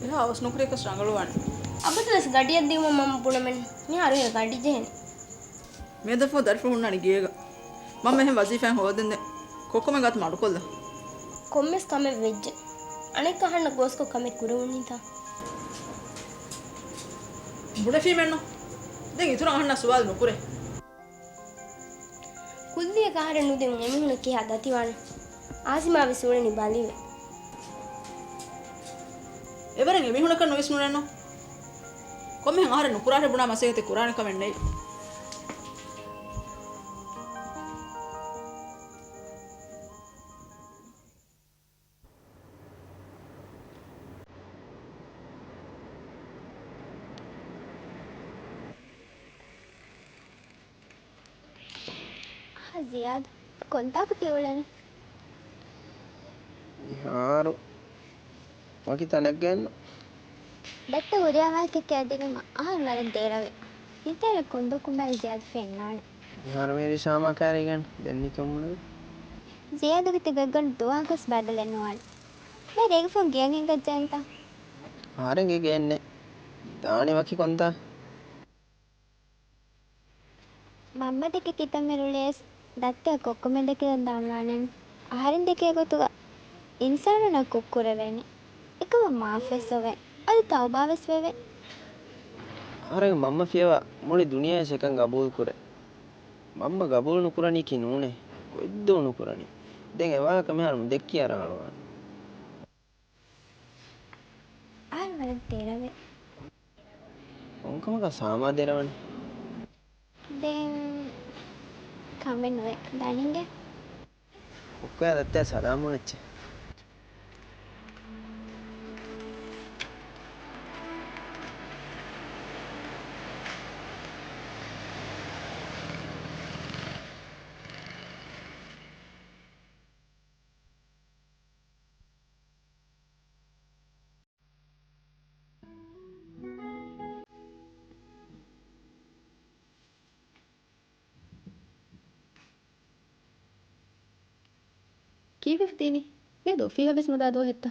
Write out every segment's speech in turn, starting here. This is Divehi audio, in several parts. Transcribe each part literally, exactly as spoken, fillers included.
އެހާ އަވަސް ނުކުރޭކަސް ރަނގަޅުވާނެ. އަބަދުވެސް ގަޑިއަށް ދިއުމަށް މަންމަ ބުނަމެން. މިހާރު އޭނަ ގަޑި ޖެހެނީ. މިއަދަށްފަހު ދަރިފުޅު ހުންނާނީ ގޭގަ. މަންމަ އެހެން ވަޒީފާއެއް ހޯދެންދެން ކޮއްކޮމެ ގާތު މަޑުކޮށްލަ. ކޮންމެސް ކަމެއް ވެއްޖެ. އަނެއްކާ އަހަންނަށް ގޯސްކޮށް ކަމެއް ކުރެވުނީތަ؟ ބުނެފީމެއްނު. ދެން އިތުރަށް އަހަންނާ ސުވާލު ނުކުރޭ. ކުއްލިއަކަށް އަހަރެން ނުދިއުން އެމީހުނަށް ކިހާ ދަތިވާނެ؟ އާޒިމާވެސް އުޅެނީ ބަލިވެ. އެވަރެން އެމީހުނަކަށް ނުވިސްނުނެއްނު. ކޮންމެހެން އަހަރެން ނުކުރާށޭ ބުނާ މަސައްކަތެއް ކުރާނެ ކަމެއް ނެތް. އާ، ޒިޔާދު، ކޮންތާކު ތި އުޅެނީ؟ މިހާރު ވަކި ތަނެއްގަ އިންނަ. ދައްތަ ހުރިހާ ވާހަކައެއް ކިޔައިދިނުމަށް އަހަން ވަރަށް ދެރަވޭ. ހިތައިރު ކޮންދުވަކުން ބަލަ ޒިޔާދު ފެންނާނެ. މިހާރު މޭރި ޝާމާ ކާރީގަން ދެން ނިކަން މުޅެވި. ޒިޔާދުގެ ތި ގޮތްގަނޑު ދުވަހަކުވެސް ބަދަލެއް ނުވާނެ. މޭރި އެގެ ފޯން ގެއަށް އެނގައްޖެ އެންތަ؟ އަހަރެން އެ ގެއެއް ނެތް. ދާނީ ވަކި ކޮންތާ؟ މަންމަ ދެކެ ކިތަންމެ ރުޅިޔަސް ދައްތައަށް ކޮއްކޮމެ ދެކެ ދާންވާނެން. އަހަރެން ދެކޭ ގޮތުގަ އިންސާނުންނަށް ކުށް ކުރެވޭނެ. އެކަމަށް މާފުވެސް އޮވޭ. އަދި ތައުބާވެސް ވެވޭ. އަހަރެން މަންމަ ފިޔަވާ މުޅި ދުނިޔެއަށް އެކަން ގަބޫލު ކުރޭ. މަންމަ ގަބޫލު ނުކުރަނީކީ ނޫނޭ. ކޮއެއްދޫ ނުކުރަނީ. ދެން އެ ވާހަކަ މިހާރު ނުދެއްކިޔާ ރަނގަޅުވާނެ. އަހަރެން ވަރަށް ދެރަވޭ. ކޮންކަމަކާ ސާމާ ދެރަވަނީ؟ ދެން ކަމެއް ނުވޭ. ދާން އިނގޭ. ކޮއްކޮއާ ދައްތައާ ސަލާމްވުން އެއްޗެއް. ކީއްވެފަ ދީނީ؟ މިއަދު އޮފީހަށް ވެސް ނުދާ ދުވަހެއްތަ؟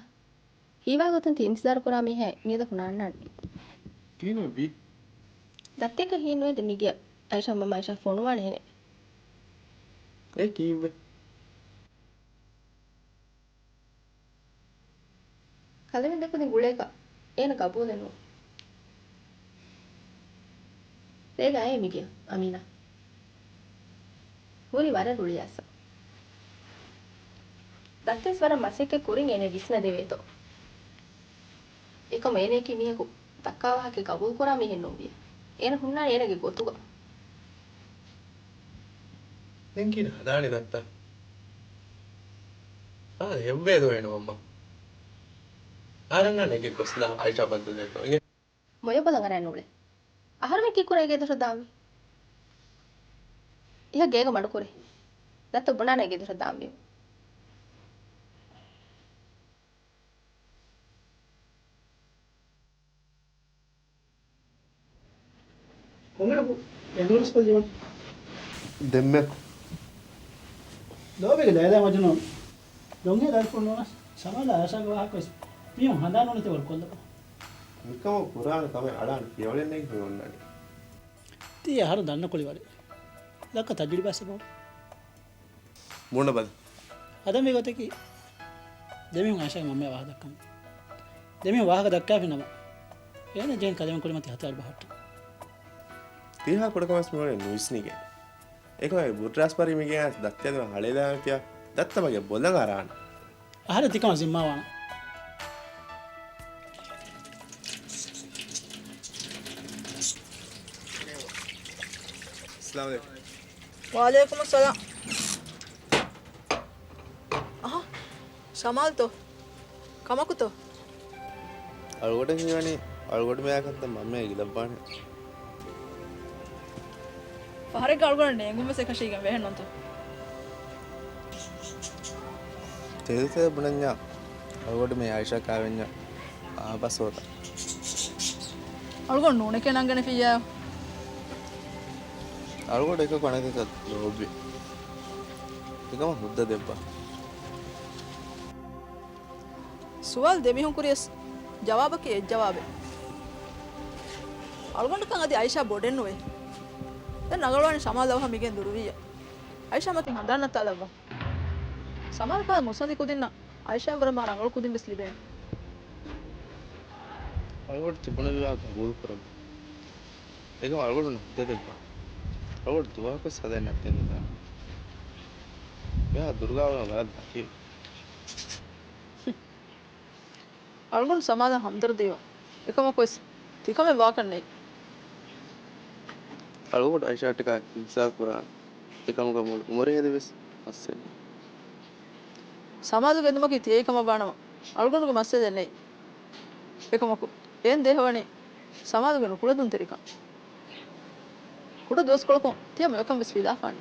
ހީވާ ގޮތުން ތި އިންތިޒާރު ކުރާ މީހާ މިއަދަކު ނާންނާނެ. ކިހިނެއްވީ؟ ދައްތައަކަށް ހީނުވޭ ދެން މިގެއަށް އައިޝާ މަންމަ އައިޝާ ފޮނުވާނެ ހެނެއް. އޭ ކީއްވެ؟ ކަލޭމެން ދެކުދިން ގުޅޭކަށް އޭނަ ގަބޫލެއް ނޫން. ރޭގަ އައޭ މިގެއަށް އަމީނާ. ހުރީ ވަރަށް ރުޅިއައިސް. ދައްތަވެސް ވަރަށް މަސައްކަތް ކުރިން އޭނަ ވިސްނަދެވޭތޯ. އެކަމަށް އޭނައަކީ މީހަކު ދައްކާ ވާހަކަ ގަބޫލުކުރާ މީހެއް ނޫންވިއްޔާ. އޭނަ ހުންނާނެ އޭނަގެ ގޮތުގަ. ދެން ކިހިނެއް ހަދާނީ ދައްތަ؟ އާ، އެއްވޭ ދޯ އޭނަ މަންމަ. އާރަންނާ ނެގެ ގޮސްލާ އައިޝާ ބައްދަލުވޭތޯ. އިނގޭ. މޮޔަބަލަނގަރާ ނޫޅެ. އަހަރުމެން ކީއްކުރާ އޭގެ ދޮށަށް ދާންވީ؟ އިހަށް ގޭގަ މަޑުކުރޭ. ދައްތަ ބުނާނެ އޭގެ ދޮށަށް ދާންވީމަ. ކޮންއަޑަކު އެންވެލޮޕްސް ކޮށްލީ ވަން؟ ދެންމެ. ލޯބީގެ ލައިލާ މަޖުނޫން. ދޮންހޭ ދަރިފުޅު ނޫނަސް ޝަމާލާ އައިޝާގެ ވާހަކަވެސް މީހުން ހަނދާން ނޫނެތި ވަރު ކޮށްލަބަ. މިކަމަށް ކުރާނެ ކަމެއް އަޅާން ފިޔަވަޅެއް ނެތް މި އޮންނަނީ. ތީ އަހަރު ދަންނަ ކުޅިވަރެއް. ދައްކަ ތަޖުރިބާ ސަބަބު. ބުނަބަލަ. އަދަންވީ ގޮތަކީ، ދެމީހުން އައިޝާގެ މަންމަޔަށް ވާހަކަ ދައްކަން. ދެމީހުން ވާހަކަ ދައްކާފިނަމަ، އޭނަ ޖެހެން ކަލޭމެން ކުރިމަތި ހަތާރު ބަހައްޓަން. ތީހާ ކުޑަކަމެސް މިއުޅެނީ ނުވިސްނިގެން. އެކަމަކު ބުއްރާސް ޕަރީ މިގެއަށް ދައްތަ ދެމަ ހަޅޭލާފިޔާ، ދައްތަ މަގެ ބޮލަށް އަރާނެ. އަހަރެން ތިކަމަށް ޒިންމާވާނަން. އައްސަލާމު ޢަލައިކުމް. ވަޢަލައިކުމުއްސަލާމް. އަހަ، ޝަމާލްތޯ؟ ކަމަކުތޯ؟ އަޅުގަޑަށް ހީވަނީ އަޅުގަޑު މިއާ ކަންތައް މަންމައަށް އެނގިލައްވާނެ. ފަހަރެއްގަ އަޅުގަނޑަށް ނޭނގުންވެސް އެކަށީގެން ވެހެއްނުންތޯ؟ ތެދުތެދަށް ބުނަންޏާ އަޅުގަޑު މީ އައިޝާ ކާވެންޏާ އާބަސޯތަ؟ އަޅުގަނޑު ނޫނެކޭ ނަންގަނެފިއްޔާ. އަޅުގަޑު އެކަކު އަނެކަކަށް ލޯބިވޭ. އެކަމަށް ހުއްދަ ދެއްވާ. ސުވާލު ދެމީހުން ކުރިޔަސް ޖަވާބަކީ އެއް ޖަވާބެއް. އަޅުގަނޑަކަށް އަދި އައިޝާ ބޮޑެއް ނުވޭ. ދެން ރަނގަޅުވާނީ ޝަމާލް އަވަހަށް މިގެން ދުރުވިއްޔާ. އައިޝާ މަތިން ހަނދާން ނައްތާލައްވާ. ޝަމާލް ކާ މުއްސަނދި ކުދިންނަށް އައިޝާ ވަރަށް މާ ރަނގަޅު ކުދިން ވެސް ލިބޭނެ. އަޅުގަނޑު ތިބުނެލި ވާހަކަ ގުޅުކުރަމު. އެކަމް އަޅުގަނޑު ނުދެދެއްވާ. އަޅުގަނޑު ދުވަހަކުވެސް ހަދައެއް ނައްތޭ ނުދާނެ. މިހާ ދުރުގާވާ ވަރަށް ދަތި. އަޅުގަނޑު ޝަމާލަށް ހަމްދަރްދީވާ. އެކަމަކުވެސް ތިކަމެއް ވާކަށް ނެތް. އަޅުގަނޑު އައިޝާއަށްޓަކާ އިންސާފް ކުރާނެ. އެކަމުގަ މުޅި އުމުރެއް ހެދި ވެސް މައްސަލަ. ޝަމާލުގެ އެދުމަކީ ތިޔައީ ކަމަށް ވާނަމަ، އަޅުގަނޑުގެ މައްސަލައެއް ނެތް. އެކަމަކު، އެއިން ދޭހަވަނީ ޝަމާލުގެ ނުކުޅެދުންތެރިކަން. ކުޑަ ދުވަސްކޮޅަކުން ތިޔަ މިވަކަން ވެސް ފިލާފާނެ.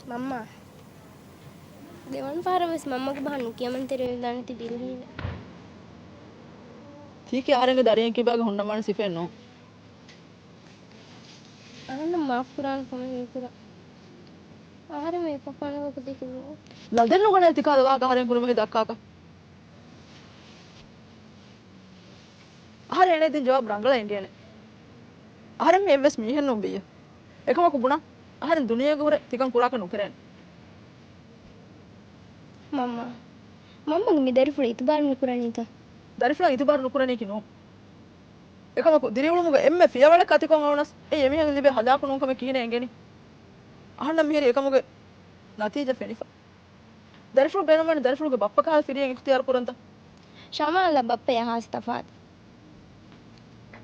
މަންމާ، ދެވަނަ ފަހަރަށް ވެސް މަންމަގެ ބަހަށް ނުކިޔަމަންތެރިވެވިދާނެތީ ދިރިހީވެ. ތީކީ އަހަރެންގެ ދަރިއެއް ކިބާގެ ހުންނަމާނެ ސިފައެއް ނޫން. އަހަންނަށް މާފް ކުރާނެ ކަމެއް ނުކުރާ. އަހަރެން މި އެއްބަފާނަށް ވަކު ދެކެވީ. ލަދެއް ނުގަނޭ ތިކަހަލަ ވާހަކަ އަހަރެން ކުރިމަތި ދައްކާކަށް. އަހަރެން އޭނަ ދިން ޖަވާބު ރަނގަޅަށް އެނގޭނެ. އަހަރެން މީ އެއްވެސް މީހެއް ނޫން ބިއްޔަ. އެކަމަކު ބުނާ، އަހަރެން ދުނިޔޭގެ ހުރެ ތިކަން ކުރާކަށް ނުކެރޭނެ. މަންމާ، މަންމަގެ މި ދަރިފުޅަށް އިތުބާރު ނުކުރަނީތަ؟ ދަރިފުޅަށް އިތުބާރު ނުކުރަނީކީ ނޫން. އެކަމަކު، ދިރިއުޅުމުގެ އެންމެ ފިޔަވަޅެއް ކަތިކޮށް އަޅުނަސް، އެއީ އެމީހަކު ލިބޭ ހަލާކު ނޫން ކަމެއް ކިހިނެއް އެނގެނީ؟ އަހަންނަށް މިހިރީ އެކަމުގެ ނަތީޖާ ފެނިފަ. ދަރިފުޅު ބޭނުންވަނީ ދަރިފުޅުގެ ބައްޕަ ކަހަލަ ފިރިއެއް އިޚްތިޔާރު ކުރަންތަ؟ ޝަމާލްއާ ބައްޕަޔާ ހާސް ތަފާތު.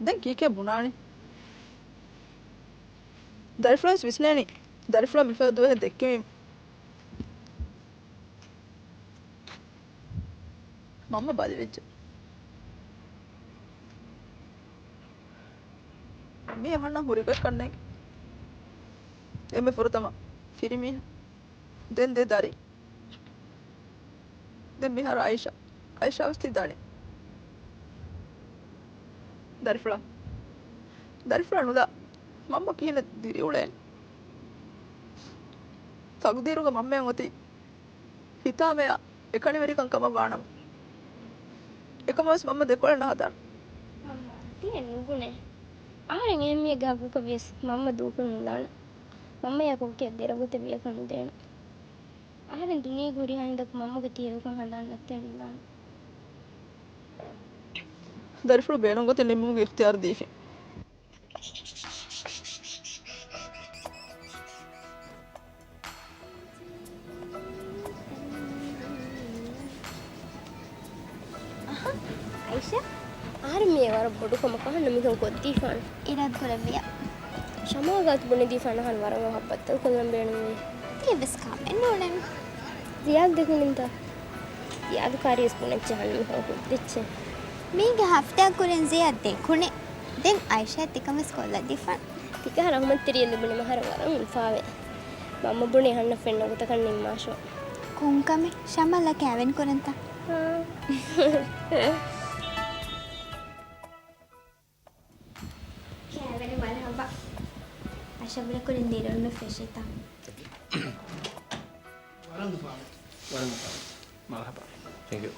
ދެން ކީކޭ ބުނާނީ؟ ދަރިފުޅަށް ވިސްނޭނީ. ދަރިފުޅަށް މިފަދަ ދުވަހެއް ދެއްކެވީމަ. މަންމަ ބަލިވެއްޖެ. މީ އަހަންނަށް ހުރި ގޮތް ކަންނޭނގެ. އެންމެ ފުރަތަމަ ފިރިމީހާ. ދެން ދެ ދަރި. ދެން މިހާރު އައިޝާ. އައިޝާ ވެސް ތި ދަނީ. ދަރިފުޅާ. ދަރިފުޅާ ނުލާ. މަންމަ ކިހިނެއް ދިރިއުޅޭނެ. ތަގުދީރުގަ މަންމައަށް އޮތީ ހިތާމަޔާ އެކަނިވެރިކަން ކަމަށް ވާނަމަ، އެކަމަށް ވެސް މަންމަ ދެކޮޅަށް ނަހަދާނެ. މަންމާ، ތިޔަ ނުބުނޭ. އަހަރެން އެހެން މީހެއްގެ ހައްގުގަ ވިޔަސް މަންމަ ދޫކޮށް ނުލާނެ. މަންމަޔާ ކޮއްކޮއަށް ދެރަ ގޮތެއް ވިޔަކަށް ނުދޭނެ. އަހަރެން ދުނިޔޭގަ ހުރިހާ ހިނދަކު މަންމަގެ ތިހެޔޮކަން ހަނދާން ނައްތޭ ނުލާނެ. ދަރިފުޅު ބޭނުން ގޮތެއް ނިންމުމުގެ އިޚްތިޔާރު ދީފިން. އައިޝާ، އަހަރެން މިއީ ވަރަށް ބޮޑު ކަމަކަށް އަހަންނަށް މިކަން ކޮށްދީފާނެ. އިރާދަ ކުރެއްވިޔާ. ޝަމާގާތު ބުނެދީފާނެ އަހަން ވަރަށް އަހަށް ބައްދަލުކޮށްލަން ބޭނުންވީ. ތީވެސް ކަމެއް ނޫނެއް. ޒިޔާދު ދެކުނީތަ؟ ޒިޔާދު ކާރިޔަސް ބުނައްޗެ އަހަން މިކަން ކޮށްދެއްޗޭ. މީގެ ހަފްތާ ކުރިން ޒިޔާދު ދެކުނީ. ދެން އައިޝާ ތިކަމެސް ކޮށްލަދީފާނެ. ތިކަހަ ރަހުމަތްތެރިއެއް ލިބުނީ މަހަރަށް ވަރަށް އުނފާވޭ. މަންމަ ބުނީ އަހަންނަށް ފެންނަ ގޮތަކަށް ނިންމާށޯ. ކޮންކަމެއް؟ ޝަމާލްއާ ކައިވެނި ކުރަންތަ؟ ހާ. ކައިވެނި މަރުޙަބާ. އައިޝާ ބުނެ ކުރިން ދިރިއުޅުމެއް ފެށިތަ؟ ވަރަށް އުފާވެ. ވަރަށް އުފާވެ. މަރުޙަބާ. ތެންކް ޔޫ.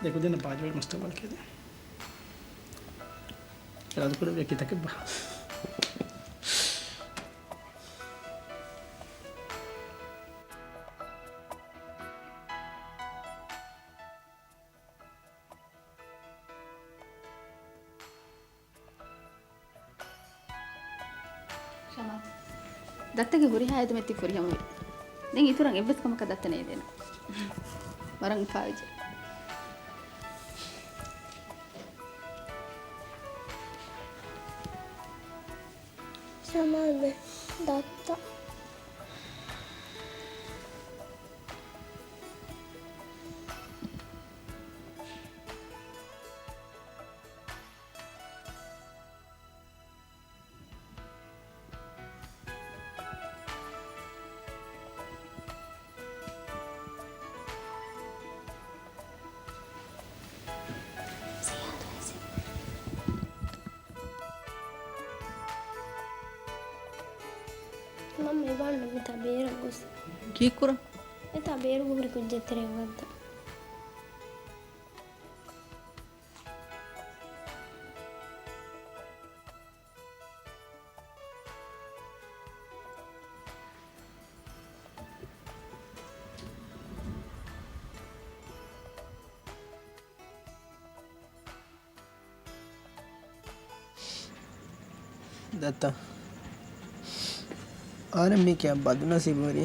ދެކުދިންނަށް ބާއްޖަވެރި މުސްތަޤްބަލަކީ ދެން. އިރާދަކުރެއްވިޔާ ކިތަކެއްބާ. ޝަމާ، ދައްތަގެ ހުރިހާ އެދުމެއް ތި ފުރިހަމަވި. ދެން އިތުރަށް އެއްވެސް ކަމަކަށް ދައްތަ ނޭދޭނަ. ވަރަށް އުފާވެއްޖެ. ޝަމާ، ދެ ދައްތަ. މަންމަ އިވާން ނަމިތާ ބޭރަށް ގޮސް. ކީއްކުރަން؟ އެތާ ބޭރުގެ ހުރި ކުއްޖެއް ތެރެއަށް ވައްދަން. ދައްތަ، އާރެއް މީ ކިޔާ ބަދުނަސީބުވެރި.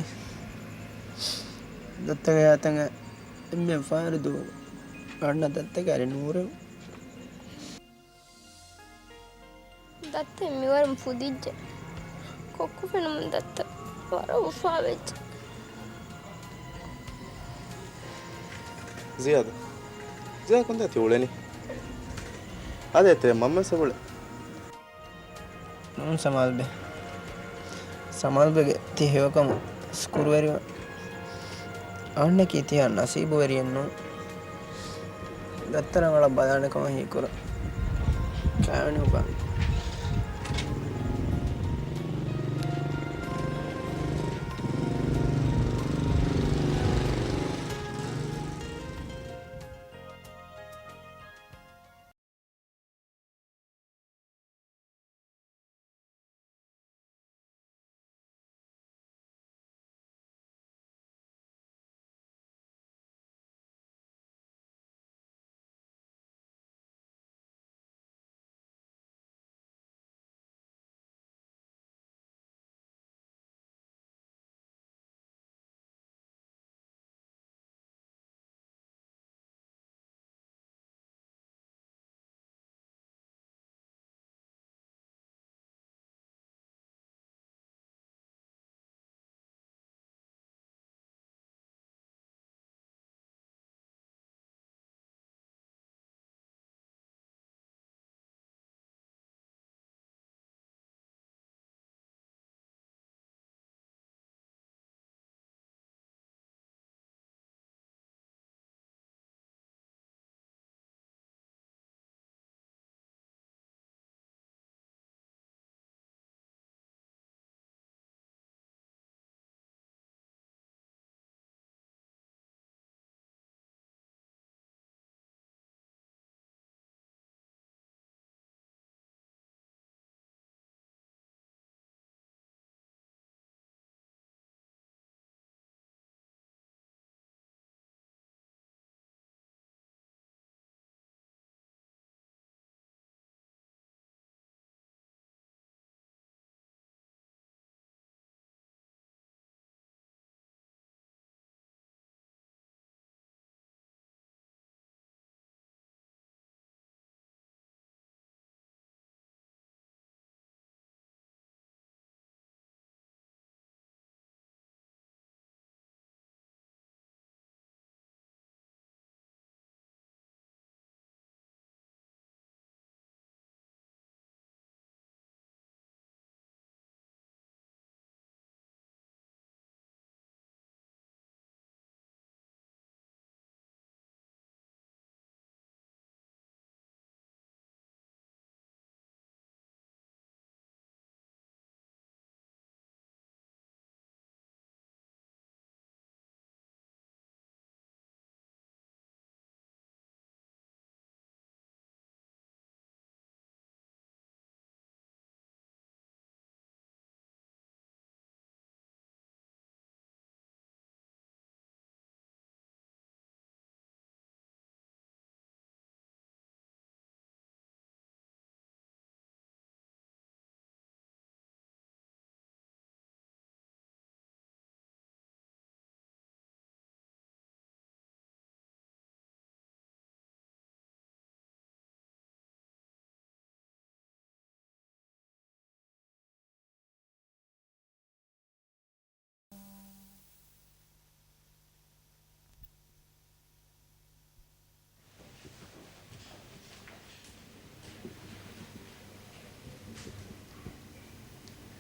ދައްތަގެ ހާތަނގަ އެންމެ ފާރު ދުވަހު އަންނަ ދައްތަގެ އަރި ނޫރެވު. ދައްތަ މިވަރުން ފުދިއްޖެ. ކޮއްކޮ ފެނުމުން ދައްތަ ވަރަށް އުފާވެއްޖެ. ޒިޔާދު. ޒިޔާދު ކޮންތާ ތި އުޅެނީ؟ އާދެ އެތެރެ މަންމަ ސެބުޅެ. ނޫން ސަމާލުބެ. ސަމާލުބެގެ ތި ހެޔޮކަމުން ޝުކުރުވެރިވަން. އަހަންނަކީ ތިހާ ނަސީބުވެރިއެއް ނޫން. ދައްތަ ރަނގަޅަށް ބަލާނެ ކަމަށް ހީކުރަން. ކާވެނި އުބާ.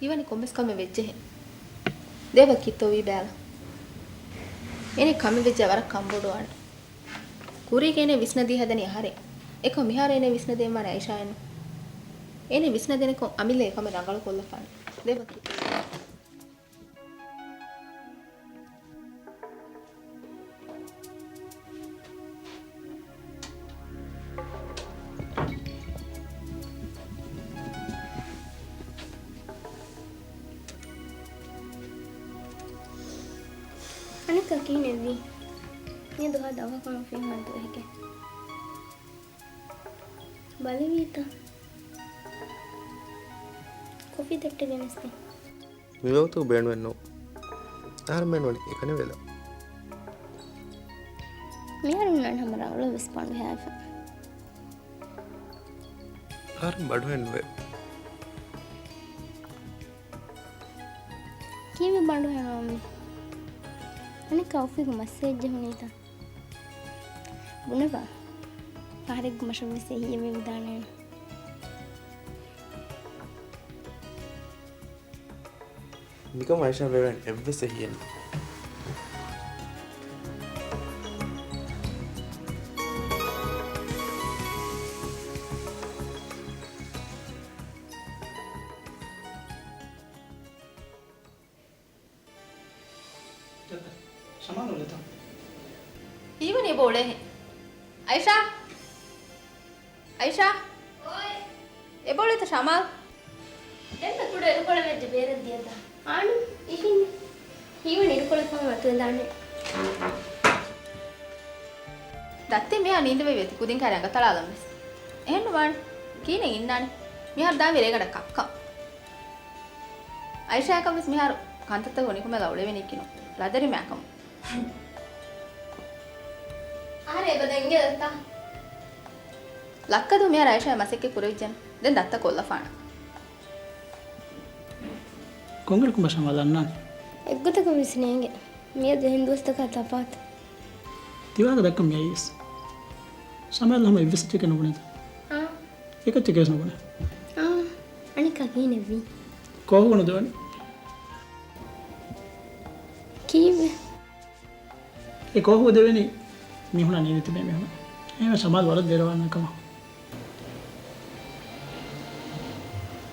ހީވަނީ ކޮންމެސް ކަމެއް ވެއްޖެހޭ. ދޭބަ ކިތޯވީ ބޭލަ. އޭނެ ކަމެއް ވެއްޖެ ވަރަށް ކަންބޮޑުވާނެ. ކުރީގެ އޭނެ ވިސްނަދީ ހަދަނީ އަހަރެން. އެކަމް މިހާރު އޭނެ ވިސްނަދޭން ވާނެ އައިޝާއެއްނު. އޭނެ ވިސްނަދޭނެކޮށް އަމިއްލަ އެކަމެއް ރަނގަޅު ކޮށްލަފާނެ. ދޭބަ ކިތޯވީ. އަނެއްކާ ކިހިނެއްވީ؟ މިއަދު ހާދަ އަވަހަކަށް އޮފީހުންނާ ދުވަހެކޭ. ބަލެވީތަ؟ ކޮފީ ތައްޓެއް ގެނެސްދޭ. މިވަގުތު ބޭނުމެއް ނޫން. އަހަރެން ބޭނުންވަނީ އެކަނިވެލަ. މިހާރު ހުންނާނެ ހަމަ ރަނގަޅު ވެސް ބަނޑު ހެއާފަ. އަހަރެން ބަނޑުހެއް ނުވޭ. ކީއްވެ ބަނޑުހެއް ނުވަނީ؟ އަނެއްކާ އޮފީހު މައްސަލައެއް ޖެހުނީތަ؟ ބުނެބަ. ފަހަރެއްގެ މަށަށްވެސް އެހީއެއް ވެވިދާނެ. މިކަމަށް އައިޝާ ވެވެން އެއްވެސް އެހީއެއް ނެތް. ޝަމާލް އުޅޭތަ؟ ހީވަނީ އެބަ އުޅޭހެން. އައިޝާ! އައިޝާ! އޮއި. އެބަ އުޅޭތަ ޝަމާލް؟ ދެންމެ ކުޑަ އިރުކޮޅެއް ވެއްޖެ ބޭރަށް ދިޔަތަ؟ އާނި، އިށީން. ހީވަނީ އިރުކޮޅެއް ފަހުން އަތުވެދާނެ. ދައްތި މިހާ ނީނދެވެ ތި ކުދިން ކައިރި އަނގަތަޅާލަން ވެސް. އެހެން ނުވާނެ. ކީނެއް އިންނާނެ. މިހާރު ދާންވީ ރޭގަނޑަށް ކައްކަން. އައިޝާއަކަށް ވެސް މިހާރު ކަންތައްތައް ހުނިކަމެއް އުޅެވެނީކީނު. ރަދަރިމާކަމު. އަހަރެން އެބަ ދެންގެ ދައްތަ. ލައްކަދޫ މިހާރު އައިޝާ މަސައްކަތް ކުރެވިއްޖެން. ދެން ދައްތަ ކޮށްލަފާނަ. ކޮންކަމަކު ބާ ޝަމާލް އަންނާނީ؟ އެއްގޮތަކަށް ވެސް ނޭނގެ. މިއަދު އެހެން ދުވަސްތަކާ ތަފާތު. ތިވާހަކަ ދައްކަން މިއައީސް. ޝަމާލް ހަމަ އެއްވެސް އެއްޗެކޭ ނުބުނޭތަ؟ އާ. އެކައްޗެކޭ ވެސް ނުބުނޭ. އާ. އަނެއްކާ ކިހިނެއްވީ؟ ކޯހު ނުދެވެނީ. ކީއްވެ؟ އެ ކޯހު ދެވެނީ މީހުނާ ނީވި ތިބޭ މީހުން. އެހެންވެ ޝަމާލް ވަރަށް ދެރަވާން ކަމަށް.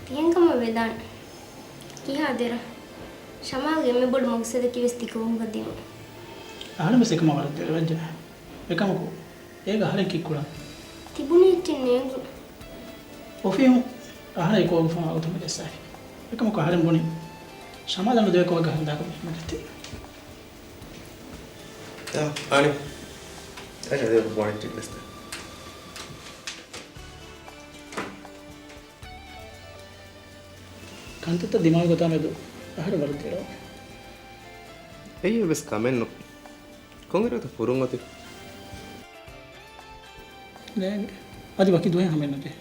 ތިހެންކަމަށް ވެދާނެ. ކިހާ ދެރަ؟ ޝަމާލްގެ އެންމެ ބޮޑު މަގްސަދަކީ ވެސް ތި ކޯހުގަ ދިމުން. އަހަރެން ވެސް އެކަމާ ވަރަށް ދެރަވެއްޖެ. އެކަމަކު، އޭގަ އަހަރެން ކީއްކުރާން؟ ތިބުނީ އެއްޗެއް ނޭނގުން. އޮފީހުން އަހަރެން އެ ކޯހުގެ ފަހުން އަގުތައް ނުޖައްސާފި. އެކަމަކު އަހަރެން ބުނި، ޝަމާލަށް ނުދެވޭ ކޯހެއްގަ ހަނދާންކޮށް ބިންމަގަތީ. އާނި. އައިޝާ ދެވޭ ބޯނެޓް އިންވެސްޓް. ކަންތައްތައް ދިމާވި ގޮތާމެދު އަހަރެން ވަރަށް ދެރަވާ. އެއީ އެއްވެސް ކަމެއް ނޫން. ކޮންއިރަކުތަ ފުރުން އޮތީ؟ ނޭނގެ. އަދި ވަކި ދުވަހެއް ހަމައެއް ނުޖެހޭ.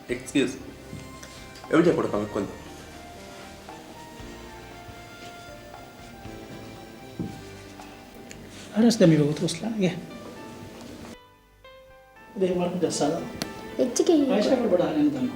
އެކްސްކިއުސް. އެވެއްޖެ ކުޑަ ކަމެއް ކޮށްލަ. އަރަސް ދެ މި ވަގުތު ހުސްލާންގެ. ދެ މަރު ޖައްސާލާ. އެއްޗެކޭ ހީކޮށް. އައިޝާ ބޮޑަށް ހަރެން ދަންނަ.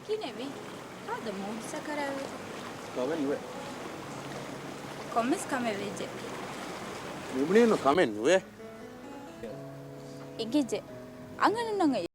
ކިހިނެއްވީ؟ ހާދަ މޫޑް ސަކަރާތްވެ. ކަމެއް ނުވޭ. ކޮންމެސް ކަމެއް ވެއްޖެ. މިބުނީނު ކަމެއް ނުވޭ. އެނގިއްޖެ. އަނގަނުންނަށް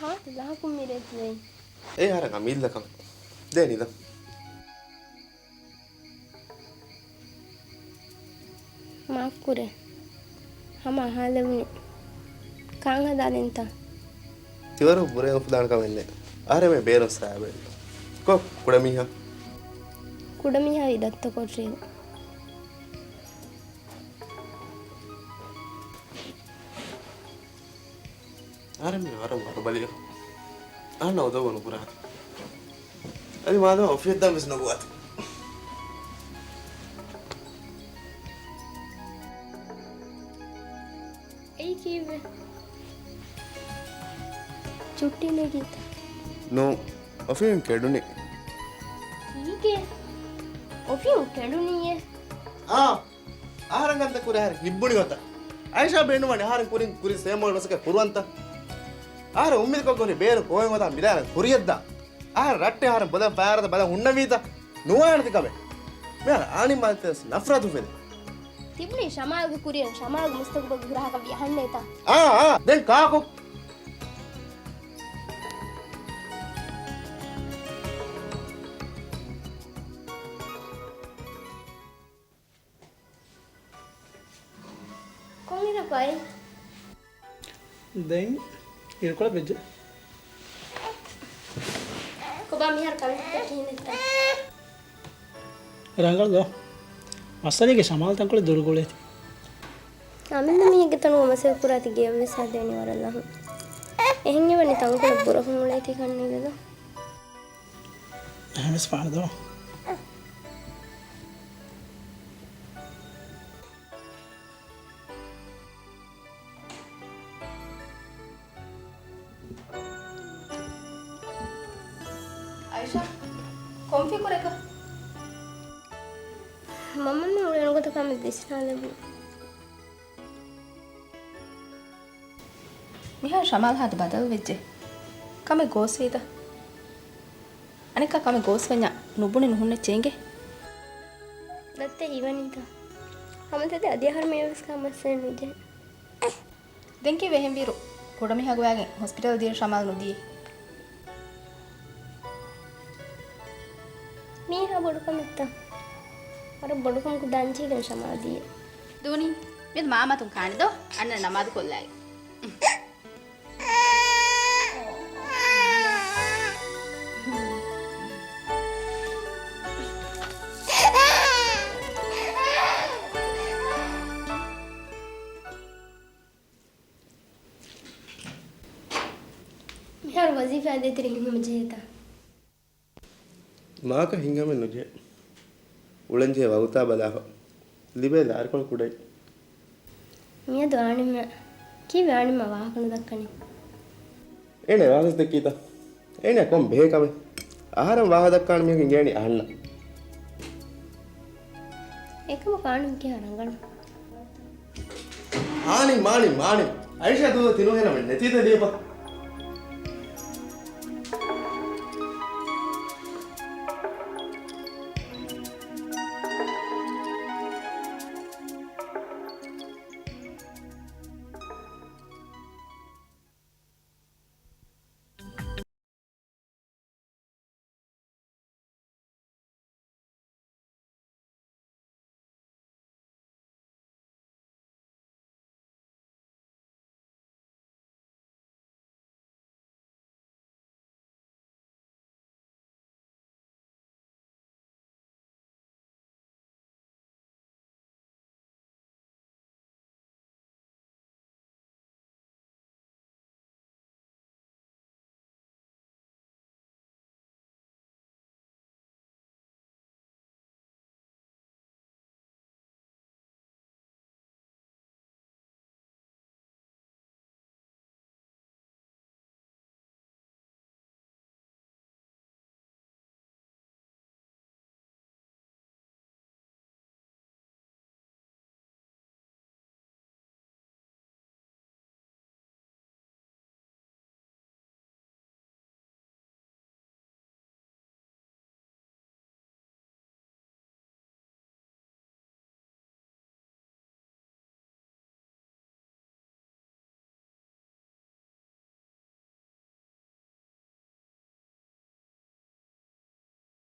ހާދަ ލަހަކުން މިރޭ ތިޔައީ. އޭ ހަރަ އަމީއްލަކަން. ދޭން އިލަން. މާފްކުރޭ. ހަމަ އަހާލެވުނީ. ކާން ހަދާލިންތަ؟ ތިވަރު ބުރައެއް އުފުދާނެ ކަމެއް ނެތް. އަހަރެމެން ބޭރުން ސައިބެއް. ކޮ ކުޑަމީހާ؟ ކުޑަމީހާ ވީ ދައްތަ ކޮށްރީ. އަހަރެން މި ވަރަށް ވަރުބަލި. އަހަންނަށް އުދަގޫ ނުކުރާތި. އަދި މާދަމާ އޮފީހަށް ދާން ވެސް ނުގޮވާތި. އެއީ ކީއްވެ؟ ޗުއްޓީ ނެގީތަ؟ ނޫން. އޮފީހުން ކެޑުނީ. ކީކޭ؟ އޮފީހުން ކެޑުނީއޭ؟ އާ. އަހަރެން ކަންތައް ކުރި އަހަރެން ހިތްބުނި ގޮތަށް. އައިޝާ ބޭނުންވަނީ އަހަރެން ކުރިން ކުރިން ސޭމޯޅި މަސައްކަތް ކުރުވަންތަ؟ އަހަރެން އުއްމީދުކޮށް ކުރި ބޭރު ކޯއެއް ގޮތަށް މިދާނަ ކުރިޔަށްދާ. އަހަރެން ރައްޓެ އަހަރެން ބޮލަށް ފަޔާރަތަ ބަލަ ހުންނަވީތަ؟ ނުވާނެތި ކަމެއް. މިހާރު އާނިމާލިތައް ނަފްރަތު ފެލި. ތިބުނީ ޝަމާލްގެ ކުރިއަށް ޝަމާލްގެ މުސްތަގުބަލް ހުރަހަކަށް ވި އަހަންނޭތަ؟ އާ، އާ، ދެން ކާކު؟ ކޮންއިރަކު އައީ؟ ދެން އިރުކޮޅެއް ވެއްޖެ. ކޮބާ މިހާރު ކަންތައް ކިހިނެއްތަ؟ ރަނގަޅު ދޯ. މައްސަލައިގެ ޝަމާލް ތަންކޮޅެއް ދުރުގުޅޭތި. އަމިއްލަ މީހެއްގެ ތަނުގަ މަސައްކަތް ކުރާތި ގެޔަށް ވެސް ހަދޭނީ ވަރަށް ލަހުން. އެހެން އެވަނީ ތަންކޮޅެއް ބުރަކޮށް އުޅޭތީ ކަންނޭނގެ ދޯ. އެހެން ވެސް ފާނަ ދޯ. އައިޝާ، ކޮން ފިކުރެއްގަ؟ މަންމަ މި އުޅޭނު ގޮތަށް ކަމެއް ވިސްނާލެއްވި. މިހާރު ޝަމާލް ހާދަ ބަދަލު ވެއްޖެ. ކަމެއް ގޯސްވީތަ؟ އަނެއްކާ ކަމެއް ގޯސްވަންޏާ ނުބުނެ ނުހުންނެއްޗޭ އިނގޭ. ދައްތަ ހީވަނީތަ؟ ހަމަ ތެދެއް އަދި އަހަރު މިއަށް ވެސް ކާ މައްސަލައެއް ނުޖެހޭ. ދެން ކީއްވެ އެހެންވީރު ކުޑަމީހާ ގޮވާގެން ހޮސްޕިޓަލަށް ދިޔަ ޝަމާލް ނުދިޔަ؟ މީހާ ބޮޑުކަމެއްތަ؟ ވަރަށް ބޮޑުކަމަކު ދާންޖެހިގެން ޝަމާލް ދިޔަ. ދޫނީ، މިއަދު މާމަތުން ކާނެ ދޯ، އަންނަ ނަމާދު ކޮށްލާއި. މިހާރު ވަޒީފާ ދޭތެރޭ ހިނގުމަށް ޖެހޭތަ؟ މާކަށް ހިނގަމެއް ނުޖެހޭ. އުޅެންޖެހޭ ވަގުތާ ބަލާފަ. ލިބޭ ލާރިކޮޅު ކުޑައި. މިއަދު އާނިމް، ކީއްވެ އާނިމް ވާހަކަ ނުދައްކަނީ؟ އޭނަ ވާހަކަ ދެއްކީތަ؟ އޭނަ ކޮން ބެހޭ ކަމެއް؟ އަހަރެން ވާހަކަ ދައްކާނެ މީހަކު އިނގޭނީ އަހަންނަށް. އެކަމަކު އާނިމް ކިހާ ރަނގަޅު. އާނިމް، އާނިމް، އާނިމް. އައިޝާ ދޫ ތިނުހެނަމެއް ނެތީތަ ލިޔެފަ؟